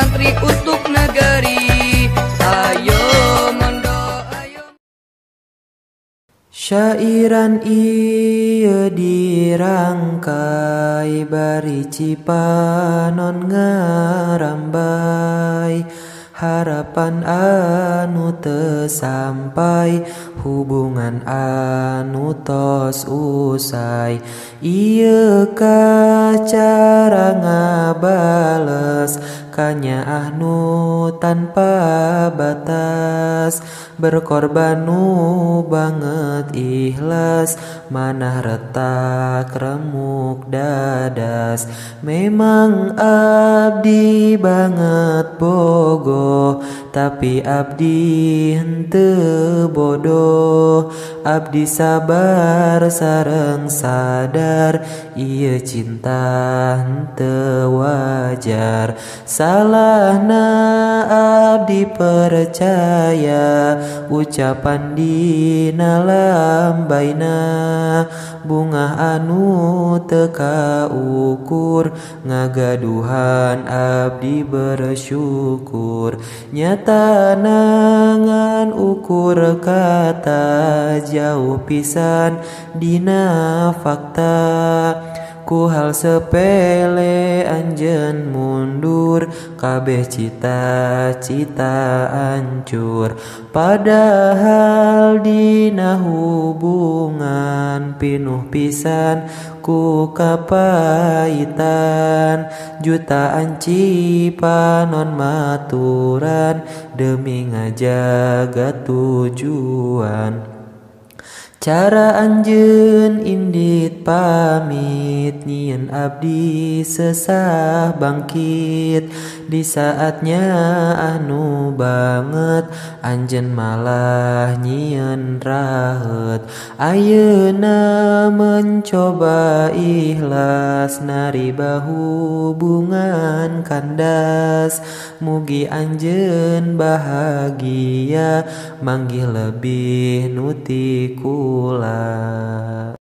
santri untuk negeri. Ayo mondok, ayo. Syairan ieu dirangkai bari cipanon ngarambai, harapan anu teu sampai, hubungan anu tos usai. Ieu ka cara ngabales kanyaah nu tanpa batas, berkorban nu banget ikhlas, manah retak remuk dadas. Memang abdi banget bogoh, tapi abdi henteu bodoh. Abdi sabar sareng sadar, ieu cinta henteu wajar. Salahna abdi percaya, ucapan dina lambaina, bungah anu teu kaukur, ngagaduhan abdi bersyukur. Nyatana ngan ukur kata, jauh pisan dina fakta. Ku hal sepele anjeun mundur, kabeh cita-cita hancur. Padahal dina hubungan pinuh pisan ku kapaitan, jutaan cipanon maturan demi ngajaga tujuan. Cara anjeun indit pamit, nyieun abdi sesah bangkit. Di saatnya anu banget, anjeun malah nyieun raheut. Ayeuna mencoba ikhlas, nariba hubungan kandas. Mugi anjeun bahagia, manggih lebih nu ti kula.